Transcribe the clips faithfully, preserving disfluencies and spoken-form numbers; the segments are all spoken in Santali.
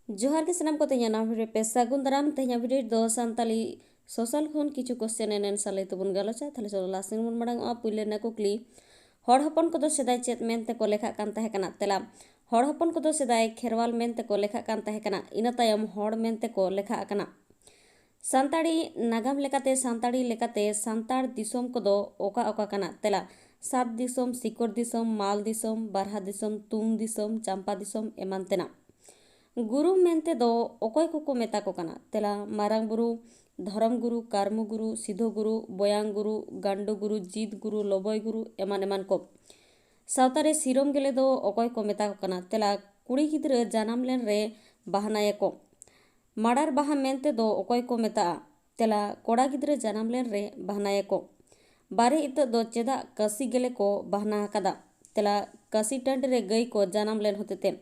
ᱡᱚᱦᱟᱨ ᱜᱮ ᱥᱟᱱᱟᱢ ᱠᱚ, ᱛᱮᱦᱮᱧᱟᱜ ᱱᱟᱣᱟ video ᱨᱮ ᱯᱮ ᱥᱟᱹᱜᱩᱱ ᱫᱟᱨᱟᱢ᱾ ᱛᱮᱦᱮᱧᱟᱜ video ᱨᱮᱫᱚ ᱥᱟᱱᱛᱟᱞᱤ social ᱠᱷᱚᱱ ᱠᱤᱪᱷᱩ question and answer ᱞᱟᱹᱭ ᱛᱮᱵᱚᱱ ᱜᱟᱞᱚᱪᱟ᱾ ᱛᱟᱦᱞᱮ ᱪᱚᱞᱚ last ᱥᱮᱱ ᱵᱚᱱ ᱢᱟᱲᱟᱝ ᱚᱜᱼᱟ᱾ ᱯᱩᱭᱞᱩ ᱨᱮᱱᱟᱜ ᱠᱩᱠᱞᱤ, ᱦᱚᱲ ᱦᱚᱯᱚᱱ ᱠᱚᱫᱚ ᱥᱮᱫᱟᱭ ᱪᱮᱫ ᱢᱮᱱᱛᱮ ᱠᱚ ᱞᱮᱠᱷᱟᱜ ᱠᱟᱱ ᱛᱟᱦᱮᱸ ᱠᱟᱱᱟ? ᱛᱮᱞᱟ, ᱦᱚᱲ ᱦᱚᱯᱚᱱ ᱠᱚᱫᱚ ᱥᱮᱫᱟᱭ ᱠᱷᱮᱨᱣᱟᱞ ᱢᱮᱱᱛᱮ ᱠᱚ ᱞᱮᱠᱷᱟᱜ ᱠᱟᱱ ᱛᱟᱦᱮᱸ ᱠᱟᱱᱟ, ᱤᱱᱟᱹ ᱛᱟᱭᱚᱢ ᱦᱚᱲ ᱢᱮᱱᱛᱮ ᱠᱚ ᱞᱮᱠᱷᱟ ᱟᱠᱟᱱᱟ᱾ ᱥᱟᱱᱛᱟᱲᱤ ᱱᱟᱜᱟᱢ ᱞᱮᱠᱟᱛᱮ, ᱥᱟᱱᱛᱟᱲᱤ ᱞᱮᱠᱟᱛᱮ ᱥᱟᱱᱛᱟᱲ ᱫᱤᱥᱚᱢ ᱠᱚᱫᱚ ᱚᱠᱟ ᱚᱠᱟ ᱠᱟᱱᱟ? ᱛᱮᱞᱟ, ᱥᱟᱛ ᱫᱤᱥᱚᱢ, ᱥᱤᱠᱚᱨ ᱫᱤᱥᱚᱢ, ᱢᱟᱞ ᱫᱤᱥᱚᱢ, ᱵᱟᱨᱦᱟ ᱫᱤᱥᱚᱢ, ᱛᱩᱝ ᱫᱤᱥᱚᱢ, ᱪᱟᱢᱯᱟ ᱫᱤᱥᱚᱢ, ᱮᱢᱟᱱ ᱛᱮᱱᱟᱜ᱾ ᱜᱩᱨᱩ ᱢᱮᱱᱛᱮ ᱫᱚ ᱚᱠᱚᱭ ᱠᱚᱠᱚ ᱢᱮᱛᱟ ᱠᱚ ᱠᱟᱱᱟ? ᱛᱮᱞᱟ, ᱢᱟᱨᱟᱝ ᱵᱩᱨᱩ, ᱫᱷᱚᱨᱚᱢ ᱜᱩᱨᱩ, ᱠᱟᱨᱢᱚ ᱜᱩᱨᱩ, ᱥᱤᱫᱷᱚ ᱜᱩᱨᱩ, ᱵᱚᱭᱟᱝ ᱜᱩᱨᱩ, ᱜᱟᱱᱰᱚ ᱜᱩᱨᱩ, ᱡᱤᱛ ᱜᱩᱨᱩ, ᱞᱚᱵᱚᱭ ᱜᱩᱨᱩ, ᱮᱢᱟᱱ ᱮᱢᱟᱱ ᱠᱚ᱾ ᱥᱟᱶᱛᱟ ᱨᱮ ᱥᱤᱨᱚᱢ ᱜᱮᱞᱮ ᱫᱚ ᱚᱠᱚᱭ ᱠᱚ ᱢᱮᱛᱟ ᱠᱚ ᱠᱟᱱᱟ? ᱛᱮᱞᱟ, ᱠᱩᱲᱤ ᱜᱤᱫᱽᱨᱟᱹ ᱡᱟᱱᱟᱢ ᱞᱮᱱ ᱨᱮ ᱵᱟᱦᱱᱟᱭᱟᱠᱚ᱾ ᱢᱟᱲᱟᱨ ᱵᱟᱦᱟ ᱢᱮᱱᱛᱮ ᱫᱚ ᱚᱠᱚᱭ ᱠᱚ ᱢᱮᱛᱟᱜᱼᱟ? ᱛᱮᱞᱟ, ᱠᱚᱲᱟ ᱜᱤᱫᱽᱨᱟᱹ ᱡᱟᱱᱟᱢ ᱞᱮᱱ ᱨᱮ ᱵᱟᱦᱱᱟᱭᱟᱠᱚ᱾ ᱵᱟᱨᱮ ᱤᱛᱟᱹᱫ ᱫᱚ ᱪᱮᱫᱟᱜ ᱠᱟᱹᱥᱤ ᱜᱮᱞᱮ ᱠᱚ ᱵᱟᱦᱱᱟ ᱟᱠᱟᱫᱟ? ᱛᱮᱞᱟ, ᱠᱟᱹᱥᱤ ᱴᱟᱺᱰᱤ ᱨᱮ ᱜᱟᱹᱭ ᱠᱚ ᱡᱟᱱᱟᱢ ᱞᱮᱱ ᱦᱚᱛᱮᱛᱮ᱾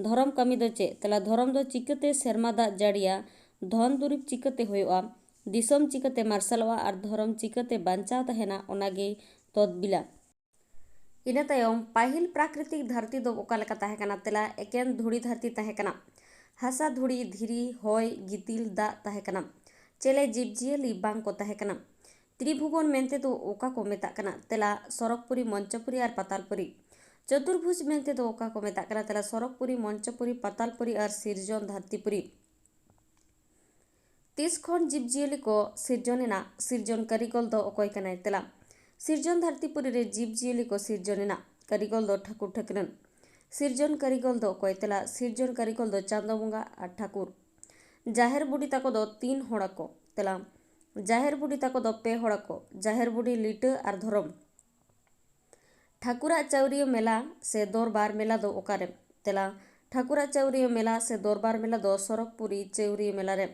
ᱫᱷᱚᱨᱚᱢ ᱠᱟᱹᱢᱤ ᱫᱚ ᱪᱮᱫ? ᱛᱮᱞᱟ, ᱫᱷᱚᱨᱚᱢ ᱫᱚ ᱪᱤᱠᱟᱹᱛᱮ ᱥᱮᱨᱢᱟ ᱫᱟᱜ ᱡᱟᱹᱲᱤᱭᱟ? ᱫᱷᱚᱱ ᱫᱩᱨᱤᱵᱽ ᱪᱤᱠᱟᱹᱛᱮ ᱦᱩᱭᱩᱜᱼᱟ? ᱫᱤᱥᱚᱢ ᱪᱤᱠᱟᱹᱛᱮ ᱢᱟᱨᱥᱟᱞᱚᱜᱼᱟ? ᱟᱨ ᱫᱷᱚᱨᱚᱢ ᱪᱤᱠᱟᱹᱛᱮ ᱵᱟᱧᱪᱟᱣ ᱛᱟᱦᱮᱱᱟ? ᱚᱱᱟᱜᱮ ᱛᱚᱛᱵᱤᱞᱟ᱾ ᱤᱱᱟᱹ ᱛᱟᱭᱚᱢ, ᱯᱟᱹᱦᱤᱞ ᱯᱨᱟᱠᱨᱤᱛᱤᱠ ᱫᱷᱟᱹᱨᱛᱤ ᱫᱚ ᱚᱠᱟ ᱞᱮᱠᱟ ᱛᱟᱦᱮᱸ ᱠᱟᱱᱟ? ᱛᱮᱞᱟ, ᱮᱠᱮᱱ ᱫᱷᱩᱲᱤ ᱫᱷᱟᱹᱨᱛᱤ ᱛᱟᱦᱮᱸ ᱠᱟᱱᱟ᱾ ᱦᱟᱥᱟ, ᱫᱷᱩᱲᱤ, ᱫᱷᱤᱨᱤ, ᱦᱚᱭ, ᱜᱤᱛᱤᱞ, ᱫᱟᱜ ᱛᱟᱦᱮᱸ ᱠᱟᱱᱟ᱾ ᱪᱮᱞᱮ ᱡᱤᱵᱽᱡᱤᱭᱟᱹᱞᱤ ᱵᱟᱝ ᱠᱚ ᱛᱟᱦᱮᱸ ᱠᱟᱱᱟ᱾ ᱛᱨᱤᱵᱷᱩᱵᱚᱱ ᱢᱮᱱᱛᱮ ᱫᱚ ᱚᱠᱟ ᱠᱚ ᱢᱮᱛᱟᱜ ᱠᱟᱱᱟ? ᱛᱮᱞᱟ, ᱥᱚᱨᱚᱜᱽᱯᱩᱨᱤ, ᱢᱚᱧᱪᱚᱯᱩᱨᱤ ᱟᱨ ᱯᱟᱛᱟᱞᱯᱩᱨᱤ᱾ ᱪᱚᱛᱩᱨᱵᱷᱩᱡᱽ ᱢᱮᱱᱛᱮ ᱫᱚ ᱚᱠᱟ ᱠᱚ ᱢᱮᱛᱟᱜ ᱠᱟᱱᱟ? ᱛᱮᱞᱟ, ᱥᱚᱨᱚᱜᱽᱯᱩᱨᱤ, ᱢᱚᱧᱪᱚᱯᱩᱨᱤ, ᱯᱟᱛᱟᱞᱯᱩᱨᱤ ᱟᱨ ᱥᱤᱨᱡᱚᱱ ᱫᱷᱟᱹᱨᱛᱤᱯᱩᱨᱤ᱾ ᱛᱤᱥ ᱠᱷᱚᱱ ᱡᱤᱵᱽᱡᱤᱭᱟᱹᱞᱤ ᱠᱚ ᱥᱤᱨᱡᱚᱱ ᱮᱱᱟ? ᱥᱤᱨᱡᱚᱱ ᱠᱟᱹᱨᱤᱜᱚᱞ ᱫᱚ ᱚᱠᱚᱭ ᱠᱟᱱᱟᱭ? ᱛᱮᱞᱟ, ᱥᱤᱨᱡᱚᱱ ᱫᱷᱟᱹᱨᱛᱤᱯᱩᱨᱤ ᱨᱮ ᱡᱤᱵᱽᱡᱤᱭᱟᱹᱞᱤ ᱠᱚ ᱥᱤᱨᱡᱚᱱ ᱮᱱᱟ᱾ ᱠᱟᱹᱨᱤᱜᱚᱞ ᱫᱚ ᱴᱷᱟᱹᱠᱩᱨ ᱴᱷᱟᱹᱠᱨᱟᱹᱱ᱾ ᱥᱤᱨᱡᱚᱱ ᱠᱟᱹᱨᱤᱜᱚᱞ ᱫᱚ ᱚᱠᱚᱭ? ᱛᱮᱞᱟ, ᱥᱤᱨᱡᱚᱱ ᱠᱟᱹᱨᱤᱜᱚᱞ ᱫᱚ ᱪᱟᱸᱫᱚ ᱵᱚᱸᱜᱟ ᱟᱨ ᱴᱷᱟᱹᱠᱩᱨ᱾ ᱡᱟᱦᱮᱨ ᱵᱩᱰᱷᱤ ᱛᱟᱠᱚ ᱫᱚ ᱛᱤᱱ ᱦᱚᱲ ᱟᱠᱚ? ᱛᱮᱞᱟ, ᱡᱟᱦᱮᱨ ᱵᱩᱰᱷᱤ ᱛᱟᱠᱚ ᱫᱚ ᱯᱮ ᱦᱚᱲ ᱟᱠᱚ, ᱡᱟᱦᱮᱨ ᱵᱩᱰᱷᱤ, ᱞᱤᱴᱟᱹ ᱟᱨ ᱫᱷᱚᱨᱚᱢ᱾ ᱴᱷᱟᱹᱠᱩᱨᱟᱜ ᱪᱟᱹᱣᱨᱤᱭᱟᱹ ᱢᱮᱞᱟ ᱥᱮ ᱫᱚᱨᱵᱟᱨ ᱢᱮᱞᱟ ᱫᱚ ᱚᱠᱟᱨᱮ? ᱛᱮᱞᱟ, ᱴᱷᱟᱹᱠᱩᱨᱟᱜ ᱪᱟᱹᱣᱨᱤᱭᱟᱹ ᱢᱮᱞᱟ ᱥᱮ ᱫᱚᱨᱵᱟᱨ ᱢᱮᱞᱟ ᱫᱚ ᱥᱚᱨᱚᱜᱽᱯᱩᱨᱤ ᱪᱟᱹᱣᱨᱤᱭᱟᱹ ᱢᱮᱞᱟ ᱨᱮ᱾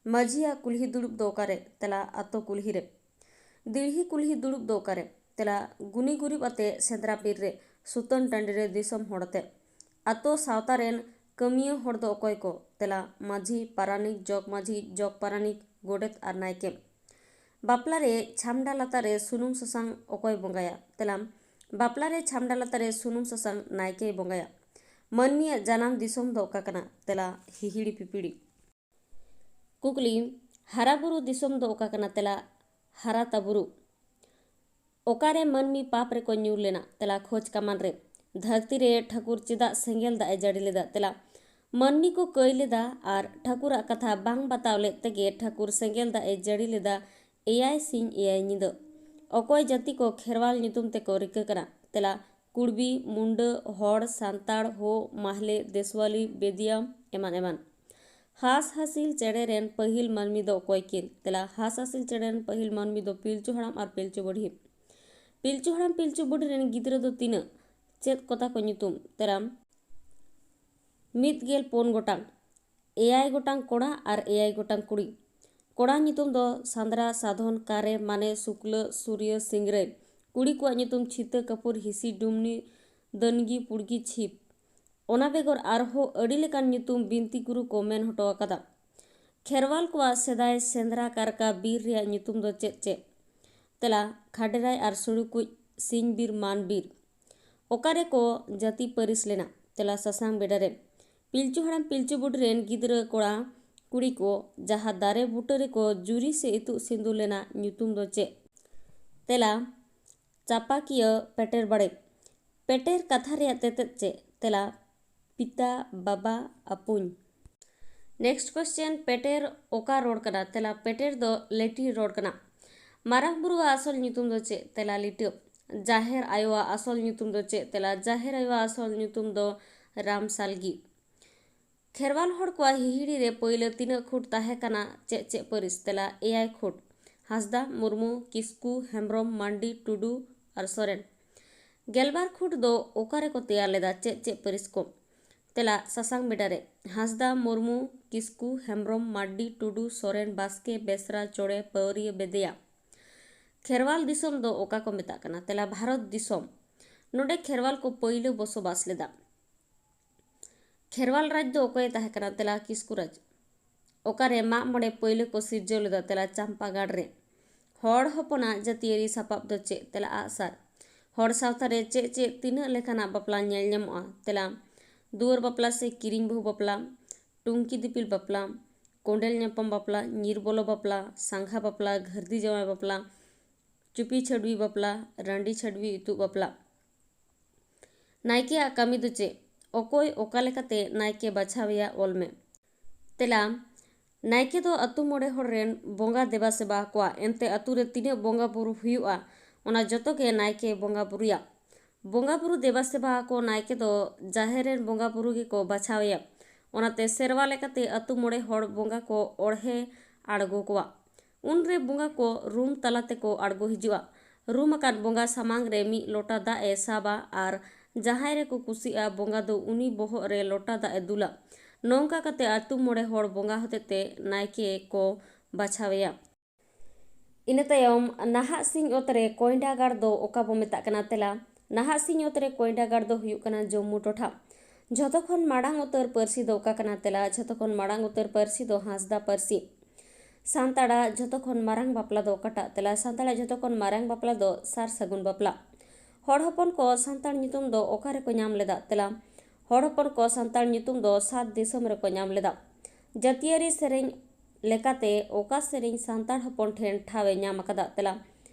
ᱢᱟᱹᱡᱷᱤᱭᱟᱜ ᱠᱩᱞᱦᱤ ᱫᱩᱲᱩᱵ ᱫᱚ ᱚᱠᱟᱨᱮ? ᱛᱮᱞᱟ, ᱟᱛᱳ ᱠᱩᱞᱦᱤ ᱨᱮ᱾ ᱫᱤᱲᱦᱤ ᱠᱩᱞᱦᱤ ᱫᱩᱲᱩᱵ ᱫᱚ ᱚᱠᱟᱨᱮ? ᱛᱮᱞᱟ, ᱜᱩᱱᱤ ᱜᱩᱨᱤᱵ ᱟᱛᱮ ᱥᱮᱸᱫᱽᱨᱟ ᱵᱤᱨ ᱨᱮ, ᱥᱩᱛᱟᱹᱱ ᱴᱟᱺᱰᱤ ᱨᱮ ᱫᱤᱥᱚᱢ ᱦᱚᱲ ᱟᱛᱮ᱾ ᱟᱛᱳ ᱥᱟᱶᱛᱟ ᱨᱮᱱ ᱠᱟᱹᱢᱤᱭᱟᱹ ᱦᱚᱲ ᱫᱚ ᱚᱠᱚᱭ ᱠᱚ? ᱛᱮᱞᱟ, ᱢᱟᱹᱡᱷᱤ, ᱯᱟᱨᱟᱱᱤᱠ, ᱡᱚᱜᱽ ᱢᱟᱹᱡᱷᱤ, ᱡᱚᱜᱽ ᱯᱟᱨᱟᱱᱤᱠ, ᱜᱚᱰᱮᱛ ᱟᱨ ᱱᱟᱭᱠᱮ᱾ ᱵᱟᱯᱞᱟ ᱨᱮ ᱪᱷᱟᱢᱰᱟ ᱞᱟᱛᱟᱨ ᱨᱮ ᱥᱩᱱᱩᱢ ᱥᱟᱥᱟᱝ ᱚᱠᱚᱭ ᱵᱚᱸᱜᱟᱭᱟ? ᱛᱮᱞᱟ, ᱵᱟᱯᱞᱟ ᱨᱮ ᱪᱷᱟᱢᱰᱟ ᱞᱟᱛᱟᱨ ᱨᱮ ᱥᱩᱱᱩᱢ ᱥᱟᱥᱟᱝ ᱱᱟᱭᱠᱮᱭ ᱵᱚᱸᱜᱟᱭᱟ᱾ ᱢᱟᱹᱱᱢᱤᱭᱟᱜ ᱡᱟᱱᱟᱢ ᱫᱤᱥᱚᱢ ᱫᱚ ᱚᱠᱟ ᱠᱟᱱᱟ? ᱛᱮᱞᱟ, ᱦᱤᱦᱤᱲᱤ ᱯᱤᱯᱤᱲᱤ᱾ ᱠᱩᱠᱞᱤ, ᱦᱟᱨᱟ ᱵᱩᱨᱩ ᱫᱤᱥᱚᱢ ᱫᱚ ᱚᱠᱟ ᱠᱟᱱᱟ? ᱛᱮᱞᱟ, ᱦᱟᱨᱟ ᱛᱟᱵᱩᱨᱩ᱾ ᱚᱠᱟᱨᱮ ᱢᱟᱹᱱᱢᱤ ᱯᱟᱯ ᱨᱮᱠᱚ ᱧᱩᱨ ᱞᱮᱱᱟ? ᱛᱮᱞᱟ, ᱠᱷᱚᱡᱽ ᱠᱟᱢᱟᱱ ᱨᱮ᱾ ᱫᱷᱟᱹᱨᱛᱤ ᱨᱮ ᱴᱷᱟᱹᱠᱩᱨ ᱪᱮᱫᱟᱜ ᱥᱮᱸᱜᱮᱞ ᱫᱟᱜ ᱮ ᱡᱟᱹᱲᱤ ᱞᱮᱫᱟ? ᱛᱮᱞᱟ, ᱢᱟᱹᱱᱢᱤ ᱠᱚ ᱠᱟᱹᱭ ᱞᱮᱫᱟ ᱟᱨ ᱴᱷᱟᱹᱠᱩᱨᱟᱜ ᱠᱟᱛᱷᱟ ᱵᱟᱝ ᱵᱟᱛᱟᱣ ᱞᱮᱫ ᱛᱮᱜᱮ ᱴᱷᱟᱹᱠᱩᱨ ᱥᱮᱸᱜᱮᱞ ᱫᱟᱜ ᱮ ᱡᱟᱹᱲᱤ ᱞᱮᱫᱟ ᱮᱭᱟᱭ ᱥᱤᱧ ᱮᱭᱟᱭ ᱧᱤᱫᱟᱹ᱾ ᱚᱠᱚᱭ ᱡᱟᱹᱛᱤ ᱠᱚ ᱠᱷᱮᱨᱣᱟᱞ ᱧᱩᱛᱩᱢ ᱛᱮᱠᱚ ᱨᱤᱠᱟᱹ ᱠᱟᱱᱟ? ᱛᱮᱞᱟ, ᱠᱩᱲᱵᱤ, ᱢᱩᱱᱰᱟᱹ, ᱦᱚᱲ, ᱥᱟᱱᱛᱟᱲ, ᱦᱳ, ᱢᱟᱦᱞᱮ, ᱫᱮᱥᱣᱟᱞᱤ, ᱵᱮᱫᱤᱭᱟ, ᱮᱢᱟᱱ ᱮᱢᱟᱱ᱾ ᱦᱟᱸᱥ ᱦᱟᱸᱥᱤᱞ ᱪᱮᱬᱮ ᱨᱮᱱ ᱯᱟᱹᱦᱤᱞ ᱢᱟᱹᱱᱢᱤ ᱫᱚ ᱚᱠᱚᱭ ᱠᱤᱱ? ᱛᱮᱞᱟ, ᱦᱟᱸᱥ ᱦᱟᱸᱥᱤᱞ ᱪᱮᱬᱮ ᱨᱮᱱ ᱯᱟᱹᱦᱤᱞ ᱢᱟᱹᱱᱢᱤ ᱫᱚ ᱯᱤᱞᱪᱩ ᱦᱟᱲᱟᱢ ᱟᱨ ᱯᱤᱞᱪᱩ ᱵᱩᱰᱷᱤ᱾ ᱯᱤᱞᱪᱩ ᱦᱟᱲᱟᱢ ᱯᱤᱞᱪᱩ ᱵᱩᱰᱷᱤ ᱨᱮᱱ ᱜᱤᱫᱽᱨᱟᱹ ᱫᱚ ᱛᱤᱱᱟᱹᱜ? ᱪᱮᱫ ᱠᱚᱛᱟ ᱠᱚ ᱧᱩᱛᱩᱢ? ᱛᱮᱞᱟ, ᱢᱤᱫ ᱜᱮᱞ ᱯᱩᱱ ᱜᱚᱴᱟᱝ᱾ ᱮᱭᱟᱭ ᱜᱚᱴᱟᱝ ᱠᱚᱲᱟ ᱟᱨ ᱮᱭᱟᱭ ᱜᱚᱴᱟᱝ ᱠᱩᱲᱤ᱾ ᱠᱚᱲᱟ ᱧᱩᱛᱩᱢ ᱫᱚ ᱥᱟᱸᱫᱽᱨᱟ, ᱥᱟᱫᱷᱚᱱ, ᱠᱟᱨᱮ, ᱢᱟᱱᱮ, ᱥᱩᱠᱞᱟᱹ, ᱥᱩᱨᱭᱟᱹ, ᱥᱤᱝᱨᱟᱹᱭ᱾ ᱠᱩᱲᱤ ᱠᱚᱣᱟᱜ ᱧᱩᱛᱩᱢ ᱪᱷᱤᱛᱟᱹ, ᱠᱟᱹᱯᱩᱨ, ᱦᱤᱥᱤ, ᱰᱩᱢᱱᱤ, ᱫᱟᱹᱱᱜᱤ, ᱯᱩᱲᱜᱤ, ᱪᱷᱤᱯ᱾ ᱚᱱᱟ ᱵᱮᱜᱚᱨ ᱟᱨᱦᱚᱸ ᱟᱹᱰᱤ ᱞᱮᱠᱟᱱ ᱧᱩᱛᱩᱢ ᱵᱤᱱᱛᱤ ᱜᱩᱨᱩ ᱠᱚ ᱢᱮᱱ ᱦᱚᱴᱚ ᱟᱠᱟᱫᱟ᱾ ᱠᱷᱮᱨᱣᱟᱞ ᱠᱚᱣᱟᱜ ᱥᱮᱫᱟᱭ ᱥᱮᱸᱫᱽᱨᱟ ᱠᱟᱨᱠᱟ ᱵᱤᱨ ᱨᱮᱭᱟᱜ ᱧᱩᱛᱩᱢ ᱫᱚ ᱪᱮᱫ ᱪᱮᱫ? ᱛᱮᱞᱟ, ᱠᱷᱟᱰᱮᱨᱟᱭ ᱟᱨ ᱥᱩᱲᱩᱠᱩᱡ, ᱥᱤᱧ ᱵᱤᱨ, ᱢᱟᱱ ᱵᱤᱨ᱾ ᱚᱠᱟ ᱨᱮᱠᱚ ᱡᱟᱹᱛᱤ ᱯᱟᱹᱨᱤᱥ ᱞᱮᱱᱟ? ᱛᱮᱞᱟ, ᱥᱟᱥᱟᱝ ᱵᱮᱰᱟ ᱨᱮ᱾ ᱯᱤᱞᱪᱩ ᱦᱟᱲᱟᱢ ᱯᱤᱞᱪᱩ ᱵᱩᱰᱷᱤ ᱨᱮᱱ ᱜᱤᱫᱽᱨᱟᱹ ᱠᱚᱲᱟ ᱠᱩᱲᱤ ᱠᱚ ᱡᱟᱦᱟᱸ ᱫᱟᱨᱮ ᱵᱩᱴᱟᱹ ᱨᱮᱠᱚ ᱡᱩᱨᱤ ᱥᱮ ᱤᱛᱩᱫ ᱥᱤᱸᱫᱩᱨ ᱞᱮᱱᱟ ᱧᱩᱛᱩᱢ ᱫᱚ ᱪᱮᱫ? ᱛᱮᱞᱟ, ᱪᱟᱯᱟᱠᱤᱭᱟᱹ ᱯᱮᱴᱮᱨ ᱵᱟᱲᱮ᱾ ᱯᱮᱴᱮᱨ ᱠᱟᱛᱷᱟ ᱨᱮᱭᱟᱜ ᱛᱮᱛᱮᱫ ᱪᱮᱫ? ᱛᱮᱞᱟ, ᱯᱤᱛᱟ, ᱵᱟᱵᱟ, ᱟᱯᱩᱧ᱾ Next question, ᱯᱮᱴᱮᱨ ᱚᱠᱟ ᱨᱚᱲ ᱠᱟᱱᱟ? ᱛᱮᱞᱟ, ᱯᱮᱴᱮᱨ ᱫᱚ ᱞᱮᱴᱤᱱ ᱨᱚᱲ ᱠᱟᱱᱟ᱾ ᱢᱟᱨᱟᱝ ᱵᱩᱨᱩᱣᱟᱜ ᱟᱥᱚᱞ ᱧᱩᱛᱩᱢ ᱫᱚ ᱪᱮᱫ? ᱛᱮᱞᱟ, ᱞᱤᱴᱟᱹ᱾ ᱡᱟᱦᱮᱨ ᱟᱭᱳᱣᱟᱜ ᱟᱥᱚᱞ ᱧᱩᱛᱩᱢ ᱫᱚ ᱪᱮᱫ? ᱛᱮᱞᱟ, ᱡᱟᱦᱮᱨ ᱟᱭᱳᱣᱟᱜ ᱟᱥᱚᱞ ᱧᱩᱛᱩᱢ ᱫᱚ ᱨᱟᱢ ᱥᱟᱞᱜᱤ᱾ ᱠᱷᱮᱨᱣᱟᱞ ᱦᱚᱲ ᱠᱚᱣᱟᱜ ᱦᱤᱦᱤᱲᱤ ᱨᱮ ᱯᱟᱹᱭᱞᱟᱹ ᱛᱤᱱᱟᱹᱜ ᱠᱷᱩᱸᱴ ᱛᱟᱦᱮᱸ ᱠᱟᱱᱟ? ᱪᱮᱫ ᱪᱮᱫ ᱯᱟᱹᱨᱤᱥ? ᱛᱮᱞᱟ, ᱮᱭᱟᱭ ᱠᱷᱩᱸᱴ᱾ ᱦᱟᱸᱥᱫᱟ, ᱢᱩᱨᱢᱩ, ᱠᱤᱥᱠᱩ, ᱦᱮᱢᱵᱨᱚᱢ, ᱢᱟᱱᱰᱤ, ᱴᱩᱰᱩ ᱟᱨ ᱥᱚᱨᱮᱱ᱾ ᱜᱮᱞᱵᱟᱨ ᱠᱷᱩᱸᱴ ᱫᱚ ᱚᱠᱟ ᱨᱮᱠᱚ ᱛᱮᱭᱟᱨ ᱞᱮᱫᱟ? ᱪᱮᱫ ᱪᱮᱫ ᱯᱟᱹᱨᱤᱥ ᱠᱚ? ᱛᱮᱞᱟ, ᱥᱟᱥᱟᱝ ᱵᱮᱰᱟ ᱨᱮ᱾ ᱦᱟᱸᱥᱫᱟ, ᱢᱩᱨᱢᱩ, ᱠᱤᱥᱠᱩ, ᱦᱮᱢᱵᱨᱚᱢ, ᱢᱟᱨᱰᱤ, ᱴᱩᱰᱩ, ᱥᱚᱨᱮᱱ, ᱵᱟᱥᱠᱮ, ᱵᱮᱥᱨᱟ, ᱪᱚᱲᱮ, ᱯᱟᱹᱣᱨᱤᱭᱟᱹ, ᱵᱮᱫᱮᱭᱟ᱾ ᱠᱷᱮᱨᱣᱟᱞ ᱫᱤᱥᱚᱢ ᱫᱚ ᱚᱠᱟ ᱠᱚ ᱢᱮᱛᱟᱜ ᱠᱟᱱᱟ? ᱛᱮᱞᱟ, ᱵᱷᱟᱨᱚᱛ ᱫᱤᱥᱚᱢ᱾ ᱱᱚᱰᱮ ᱠᱷᱮᱨᱣᱟᱞ ᱠᱚ ᱯᱟᱹᱭᱞᱟᱹ ᱵᱚᱥᱚᱵᱟᱥ ᱞᱮᱫᱟ᱾ ᱠᱷᱮᱨᱣᱟᱞ ᱨᱟᱡᱽ ᱫᱚ ᱚᱠᱚᱭᱮ ᱛᱟᱦᱮᱸ ᱠᱟᱱᱟ? ᱛᱮᱞᱟ, ᱠᱤᱥᱠᱩ ᱨᱟᱡᱽ᱾ ᱚᱠᱟᱨᱮ ᱢᱟᱜ ᱢᱚᱬᱮ ᱯᱟᱹᱭᱞᱟᱹ ᱠᱚ ᱥᱤᱨᱡᱟᱹᱣ ᱞᱮᱫᱟ? ᱛᱮᱞᱟ, ᱪᱟᱢᱯᱟᱜᱟᱲ ᱨᱮ᱾ ᱦᱚᱲ ᱦᱚᱯᱚᱱᱟᱜ ᱡᱟᱹᱛᱤᱭᱟᱹᱨᱤ ᱥᱟᱯᱟᱵ ᱫᱚ ᱪᱮᱫ? ᱛᱮᱞᱟ, ᱟᱜᱼᱥᱟᱨ᱾ ᱦᱚᱲ ᱥᱟᱶᱛᱟ ᱨᱮ ᱪᱮᱫ ᱪᱮᱫ ᱛᱤᱱᱟᱹᱜ ᱞᱮᱠᱟᱱᱟᱜ ᱵᱟᱯᱞᱟ ᱧᱮᱞ ᱧᱟᱢᱚᱜᱼᱟ? ᱛᱮᱞᱟ, ᱫᱩᱣᱟᱹᱨ ᱵᱟᱯᱞᱟ ᱥᱮ ᱠᱤᱨᱤᱧ ᱵᱟᱹᱦᱩ ᱵᱟᱯᱞᱟ, ᱴᱩᱝᱠᱤ ᱫᱤᱯᱤᱞ ᱵᱟᱯᱞᱟ, ᱠᱚᱸᱰᱮᱞ ᱧᱟᱯᱟᱢ ᱵᱟᱯᱞᱟ, ᱧᱤᱨ ᱵᱚᱞᱚ ᱵᱟᱯᱞᱟ, ᱥᱟᱸᱜᱷᱟ ᱵᱟᱯᱞᱟ, ᱜᱷᱟᱹᱨᱫᱤ ᱡᱟᱶᱟᱭ ᱵᱟᱯᱞᱟ, ᱪᱩᱯᱤ ᱪᱷᱟᱹᱰᱣᱤ ᱵᱟᱯᱞᱟ, ᱨᱟᱺᱰᱤ ᱪᱷᱟᱹᱰᱣᱤ ᱤᱛᱩᱫ ᱵᱟᱯᱞᱟ᱾ ᱱᱟᱭᱠᱮᱭᱟᱜ ᱠᱟᱹᱢᱤ ᱫᱚ ᱪᱮᱫ? ᱚᱠᱚᱭ ᱚᱠᱟ ᱞᱮᱠᱟᱛᱮ ᱱᱟᱭᱠᱮ ᱵᱟᱪᱷᱟᱣᱮᱭᱟ, ᱚᱞ ᱢᱮ᱾ ᱛᱮᱞᱟ, ᱱᱟᱭᱠᱮ ᱫᱚ ᱟᱹᱛᱩ ᱢᱚᱬᱮ ᱦᱚᱲ ᱨᱮᱱ ᱵᱚᱸᱜᱟ ᱫᱮᱵᱟ ᱥᱮᱵᱟ ᱟᱠᱚᱣᱟ᱾ ᱮᱱᱛᱮ ᱟᱹᱛᱩ ᱨᱮ ᱛᱤᱱᱟᱹᱜ ᱵᱚᱸᱜᱟ ᱵᱩᱨᱩ ᱦᱩᱭᱩᱜᱼᱟ, ᱚᱱᱟ ᱡᱚᱛᱚ ᱜᱮ ᱱᱟᱭᱠᱮ ᱵᱚᱸᱜᱟ ᱵᱩᱨᱩᱭᱟ᱾ ᱵᱚᱸᱜᱟ ᱵᱩᱨᱩ ᱫᱮᱵᱟ ᱥᱮᱵᱟ ᱟᱠᱚ ᱱᱟᱭᱠᱮ ᱫᱚ ᱡᱟᱦᱮᱨ ᱨᱮᱱ ᱵᱚᱸᱜᱟ ᱵᱩᱨᱩ ᱜᱮᱠᱚ ᱵᱟᱪᱷᱟᱣᱮᱭᱟ᱾ ᱚᱱᱟᱛᱮ ᱥᱮᱨᱣᱟ ᱞᱮᱠᱟᱛᱮ ᱟᱹᱛᱩ ᱢᱚᱬᱮ ᱦᱚᱲ ᱵᱚᱸᱜᱟ ᱠᱚ ᱚᱲᱦᱮ ᱟᱬᱜᱚ ᱠᱚᱣᱟ᱾ ᱩᱱᱨᱮ ᱵᱚᱸᱜᱟ ᱠᱚ ᱨᱩᱢ ᱛᱟᱞᱟ ᱛᱮᱠᱚ ᱟᱬᱜᱚ ᱦᱤᱡᱩᱜᱼᱟ᱾ ᱨᱩᱢ ᱟᱠᱟᱱ ᱵᱚᱸᱜᱟ ᱥᱟᱢᱟᱝ ᱨᱮ ᱢᱤᱫ ᱞᱚᱴᱟ ᱫᱟᱜ ᱮ ᱥᱟᱵᱟ ᱟᱨ ᱡᱟᱦᱟᱸᱭ ᱨᱮᱠᱚ ᱠᱩᱥᱤᱜᱼᱟ, ᱵᱚᱸᱜᱟ ᱫᱚ ᱩᱱᱤ ᱵᱚᱦᱚᱜ ᱨᱮ ᱞᱚᱴᱟ ᱫᱟᱜ ᱮ ᱫᱩᱞᱟ᱾ ᱱᱚᱝᱠᱟ ᱠᱟᱛᱮ ᱟᱹᱛᱩ ᱢᱚᱬᱮ ᱦᱚᱲ ᱵᱚᱸᱜᱟ ᱦᱚᱛᱮᱛᱮ ᱱᱟᱭᱠᱮ ᱠᱚ ᱵᱟᱪᱷᱟᱣᱮᱭᱟ᱾ ᱤᱱᱟᱹ ᱛᱟᱭᱚᱢ ᱱᱟᱦᱟᱜ ᱥᱤᱧ ᱚᱛ ᱨᱮ ᱠᱚᱭᱰᱟ ᱜᱟᱲ ᱫᱚ ᱚᱠᱟ ᱵᱚ ᱢᱮᱛᱟᱜ ᱠᱟᱱᱟ? ᱛᱮᱞᱟ, ᱱᱟᱦᱟᱜ ᱥᱤᱧ ᱚᱛ ᱨᱮ ᱠᱚᱭᱰᱟ ᱜᱟᱲ ᱫᱚ ᱦᱩᱭᱩᱜ ᱠᱟᱱᱟ ᱡᱚᱢᱢᱩ ᱴᱚᱴᱷᱟ᱾ ᱡᱷᱚᱛᱚ ᱠᱷᱚᱱ ᱢᱟᱲᱟᱝ ᱩᱛᱟᱹᱨ ᱯᱟᱹᱨᱥᱤ ᱫᱚ ᱚᱠᱟ ᱠᱟᱱᱟ? ᱛᱮᱞᱟ, ᱡᱷᱚᱛᱚ ᱠᱷᱚᱱ ᱢᱟᱲᱟᱝ ᱩᱛᱟᱹᱨ ᱯᱟᱹᱨᱥᱤ ᱫᱚ ᱦᱟᱸᱥᱫᱟ ᱯᱟᱹᱨᱥᱤ᱾ ᱥᱟᱱᱛᱟᱲᱟᱜ ᱡᱷᱚᱛᱚ ᱠᱷᱚᱱ ᱢᱟᱨᱟᱝ ᱵᱟᱯᱞᱟ ᱫᱚ ᱚᱠᱟᱴᱟᱜ? ᱛᱮᱞᱟ, ᱥᱟᱱᱛᱟᱲᱟᱜ ᱡᱷᱚᱛᱚ ᱠᱷᱚᱱ ᱢᱟᱨᱟᱝ ᱵᱟᱯᱞᱟ ᱫᱚ ᱥᱟᱨ ᱥᱟᱹᱜᱩᱱ ᱵᱟᱯᱞᱟ᱾ ᱦᱚᱲ ᱦᱚᱯᱚᱱ ᱠᱚ ᱥᱟᱱᱛᱟᱲ ᱧᱩᱛᱩᱢ ᱫᱚ ᱚᱠᱟ ᱨᱮᱠᱚ ᱧᱟᱢ ᱞᱮᱫᱟ? ᱛᱮᱞᱟ, ᱦᱚᱲ ᱦᱚᱯᱚᱱ ᱠᱚ ᱥᱟᱱᱛᱟᱲ ᱧᱩᱛᱩᱢ ᱫᱚ ᱥᱟᱛ ᱫᱤᱥᱚᱢ ᱨᱮᱠᱚ ᱧᱟᱢ ᱞᱮᱫᱟ᱾ ᱡᱟᱹᱛᱤᱭᱟᱹᱨᱤ ᱥᱮᱨᱮᱧ ᱞᱮᱠᱟᱛᱮ ᱚᱠᱟ ᱥᱮᱨᱮᱧ ᱥᱟᱱᱛᱟᱲ ᱦᱚᱯᱚᱱ ᱴᱷᱮᱱ ᱴᱷᱟᱶ ᱮ ᱧᱟᱢ ᱟᱠᱟᱫᱟ? ᱛᱮᱞᱟ,